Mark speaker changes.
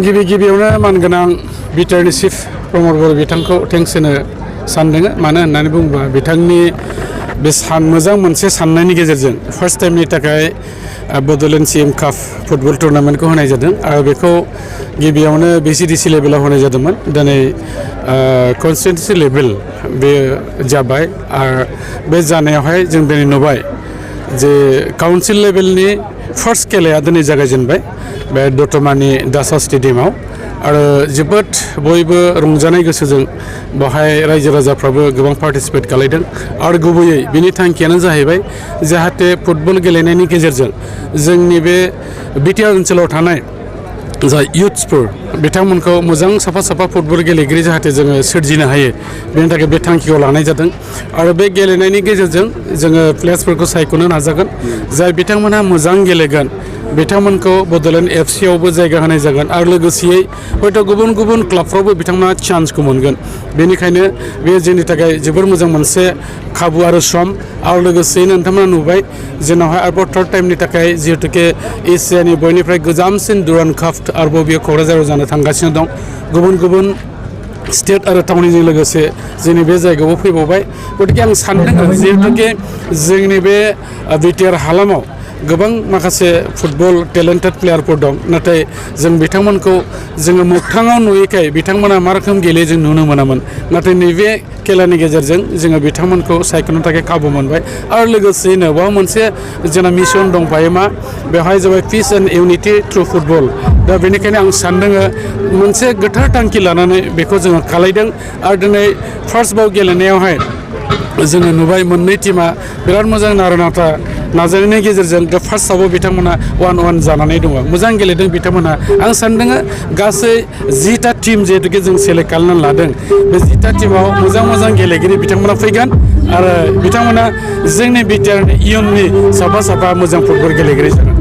Speaker 1: गिबि गिबियावनो मानगोनां बिटिआरनि चिफ प्रमद बर' बिथांखौ थेंक्स होनो सानदों। मानो होननानै बुङोब्ला बिथांनि बे मोजां मोनसे साननायनि गेजेरजों फार्स्ट टाइमनि थाखाय बड'लेण्ड CM काप फुटबल टुर्नामेन्टखौ होनाय जादों आरो बेखौ गिबियावनो BCDC लेभेलाव होनाय जादोंमोन। दिनै कनस्टिट्युन्सि लेभेल बे जाबाय आरो बे जानायावहाय जों दिनै नुबाय जे काउन्सिल लेभेलनि फार्स्ट खेलाया दिनै जागायजेनबाय बे दतमानि दासा स्टेडियामाव आरो जोबोद बयबो रंजानाय गोसोजों बेवहाय रायजो राजाफ्राबो गोबां पार्टिसिपेट खालायदों आरो गुबैयै बिनि थांखियानो जाहैबाय जाहाथे फुटबल गेलेनायनि गेजेरजों जोंनि बे बिटिआर ओनसोलाव थानाय जा इयुथ्सफोर बिथांमोनखौ मोजां साफा साफा फुटबल गेलेगिरि जाहाथे जोङो सोरजिनो हायो बेनि थाखाय बे थांखिखौ लानाय जादों आरो बे गेलेनायनि गेजेरजों जोङो प्लेयार्सफोरखौ सायख'नो नाजागोन जाय बिथांमोनहा मोजां गेलेगोन बिथांमोनखौ बड'लेण्ड FC आवबो जायगा होनाय जागोन आरो लोगोसेयै हयथ' गुबुन गुबुन क्लाबफ्रावबो बिथांमोना चान्सखौ मोनगोन। बेनिखायनो बे जोंनि थाखाय जोबोर मोजां मोनसे खाबु आरो सम आरो लोगोसेयैनो नोंथांमोना नुबाय जोंनावहाय आरोबाव थार्ड टाइमनि थाखाय जिहेतुके एसियानि बयनिफ्राय गोजामसिन दुरान्ड काप आरोबाव बेयो क'क्राझाराव जानो थांगासिनो दं। गुबुन गुबुन स्टेट आरो टाउनजों लोगोसे जोंनि बे जायगायावबो फैबावबाय। गतिके आं सानदों जिहेतुके जोंनि बे बिटिआर हालामाव गोबां माखासे फुटबल टेलेन्टेड प्लेयारफोर दं नाथाय जों बिथांमोनखौ जोङो मोगथाङाव नुयैखाय बिथांमोना मा रोखोम गेलेयो जों नुनो मोनामोन नाथाय नैबे खेलानि गेजेरजों जोङो बिथांमोनखौ सायख'नो थाखाय खाबु मोनबाय आरो लोगोसेयैनो बाव मोनसे जोंना मिशन दंफायो मा बेवहाय जाबाय पिस एन्ड इउनिटि थ्रु फुटबल। दा बेनिखायनो आं सानदों मोनसे गोथार थांखि लानानै बेखौ जोङो खालायदों आरो दिनै फार्स्ट बाव गेलेनायावहाय जोङो नुबाय मोननै टीमा बिराद मोजां नारा-नाथा नाजानायनि गेजेरजों फार्स्टआवबो बिथांमोना 1-1 जानानै दङ। मोजां गेलेदों बिथांमोना। आं सानदों गासै 10टा टीम जिहेतुके जों सेलेक्ट खालामनानै लादों बे 10टा टीमाव मोजां मोजां गेलेगिरि बिथांमोना फैगोन आरो बिथांमोना जोंनि बिटिआरनि इयुननि साफा साफा मोजां फुटबल गेलेगिरि जागोन।